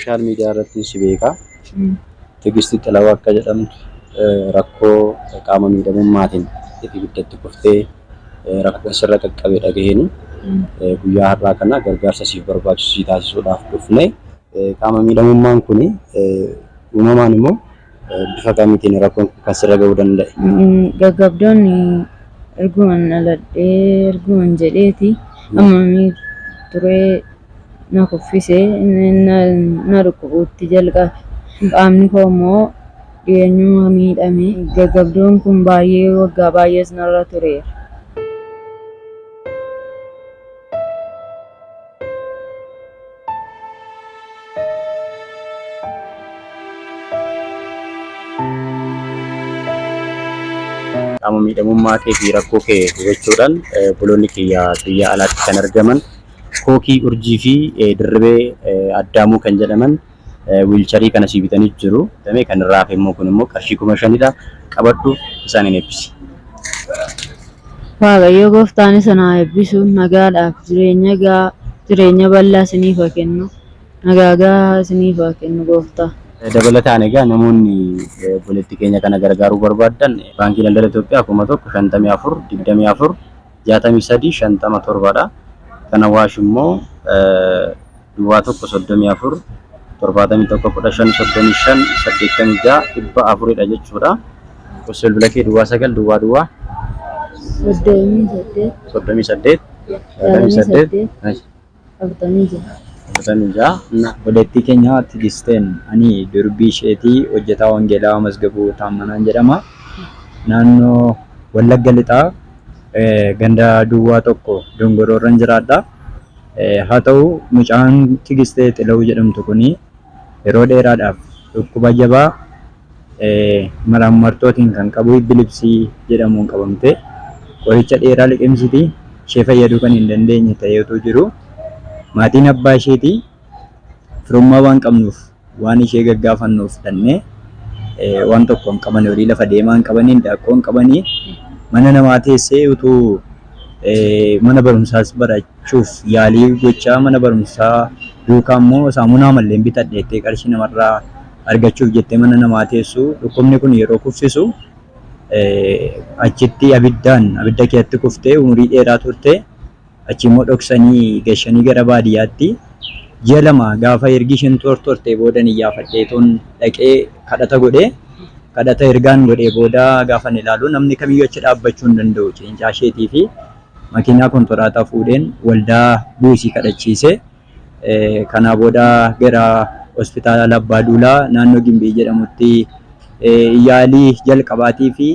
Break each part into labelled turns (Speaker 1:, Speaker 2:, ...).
Speaker 1: Sooshaal miidiyaa irratti si beeka. Tigisti Xilawaa akka jedhamtu rakkoo qaama miidhamummaatiin ibiddatti kuftee rakkoo sirra qaqqabe dhagaheen guyyaa har'aa kana gargaarsa siif barbaachisu si taasisuudhaaf dhufne. Qaama miidhamummaan kun uumamaan immoo bifa kamiitiin rakkoon kun kan sirra ga'uu danda'e?
Speaker 2: Gaggabdoon erguman dhaladhee erguman jedheeti amma turee na kuffisee na dhukkubuutti jalqabe. Qaamni koo immoo dhiyeenyuma miidhame. Gaggabdoon kun baay'ee waggaa baay'ees narra tureera.
Speaker 1: Qaama miidhamummaa kee fi rakkoo kee hubachuudhaan obboloonni kiyya biyya alaatti kan argaman Kookii Urjii fi Dirribee Addaamuu kan jedhaman wiilcharii kana sii bitanii jiru. Kan irraa hafe immoo kun immoo qarshii 5000dha. Qabadhu isaaniin eebbisi.
Speaker 2: Waaqayyo gooftaan isin haa eebbisu nagaadhaaf jireenya gaa jireenya bal'aa isiniif haa kennu nagaa gahaa isiniif haa kennu gooftaa.
Speaker 1: Dabalataan egaa namoonni obboleettii keenya kana gargaaruu barbaaddan Baankii Daldala Itoophiyaa 1000 54 24 63 50 7 dha. Kan Awaash immoo duwwaa 1 34 71 15 35 86 400 dha jechuudha. Lakkoofsa bilbila kee duwwaa 9 duwwaa duwwaa
Speaker 2: 38
Speaker 1: 38
Speaker 2: 68
Speaker 1: 68
Speaker 2: 46.
Speaker 1: 46.
Speaker 3: Obboleettii keenya Tigisteen ani durbii isheetii hojjetaa wangeelaa Masgabuu Taammanaan jedhama. Naannoo Wallagga Lixaa ganda duwwaa tokko Dongoroorran jiraadha. Haa ta'u mucaan Tigistee Xilawuu jedhamtu kun yeroo dheeraadhaaf dhukkuba jabaa maraammartootiin kan qabu ibilipsii jedhamuun qabamte qoricha dheeraa liqimsiti ishee fayyaduu kan hin dandeenye ta'ee utuu jiru maatiin abbaa isheetii firummaa waan qabnuuf waan ishee gaggaafannuuf dhannee waan tokko hin qaban horii lafa deemaa hin qabanii daakkoo hin qabanii mana namaa teessee utuu mana barumsaas barachuuf yaalii gochaa mana barumsaa duukaa immoo saamunaa malleen bitadhe jettee qarshii namarraa argachuuf jettee mana namaa teessu dhukkubni kun yeroo kuffisu achitti abiddaan abidda keetti kuftee umurii dheeraa turte achi immoo dhoksanii gashanii gara baadiyyaatti ji'a 2 gaafa ergi isheen tortortee boodan iyyaafadheetoon dhaqee kadhata godhe kadhata ergaan godhee booda gaafan ilaalu namni kamiyyuu achi dhaabbachuu hin danda'u ciincaa isheetii fi makiinaa kontoraataa fuudheen waldaa buusii kadhachiise. Kanaa booda gara hospitaala Abbaa Duulaa naannoo Gimbii jedhamutti yaalii jalqabaatii fi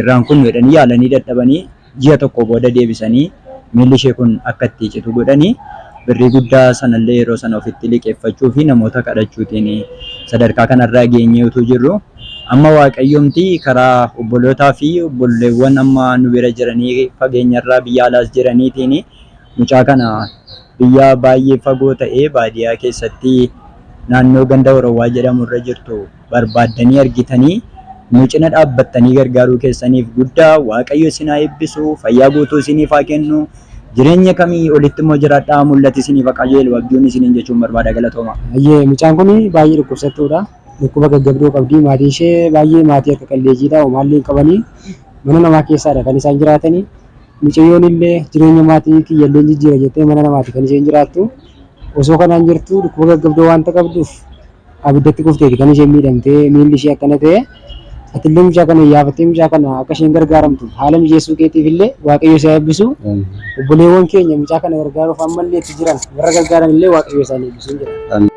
Speaker 3: irraan kun jedhanii yaalanii dadhabanii ji'a tokko booda deebisanii miilli ishee kun akka itti citu godhanii birrii guddaa sanallee yeroo sana ofitti liqeeffachuu fi namoota kadhachuutiin sadarkaa kanarraa geenyee utuu jirru amma Waaqayyomti karaa obbolootaa fi obbolleewwan amma nu bira jiranii fageenyarraa biyya alaas jiraniitiin Mucaa kana biyya baay'ee fagoo ta'e baadiyaa keessatti naannoo ganda Horowwaa jedhamu irra jirtu barbaaddanii argitanii nu cina dhaabbattanii gargaaruu keessaniif guddaa Waaqayyo isin haa eebbisu, fayyaa guutuu isiniif haa kennu, jireenya kamii olitti immoo jiraadhaa, mul'ati isiniif haa qajeelu abjuun isiniin jechuun barbaada galatoomaa.
Speaker 4: Hayyee mucaan kun baay'ee dhukkubsattuudha. Dhukkuba gaggabdoo qabdi. Maatiin ishee baay'ee maatii harka qalleeyyiidha. Homaallee hin qabanii. Mana namaa keessaadha kan isaan jiraatanii. Micayyoon illee jireenya maatii kiyya illee jijjiira jettee mana namaati kan isheen jiraattu. Osoo kanaan jirtu dhukkuba gaggabdoo waanta qabduuf abiddatti kufteeti kan isheen miidhamtee miilli ishee akkana ta'e. Atillee mucaa kana iyyaafattee mucaa kana akka isheen gargaaramtu haala mijeessuu keetiif illee Waaqayyo si haa eebbisu. Obboleewwan keenya mucaa kana gargaaruuf ammallee itti jiran warra gargaaran illee Waaqayyo isaan eebbisu jedha.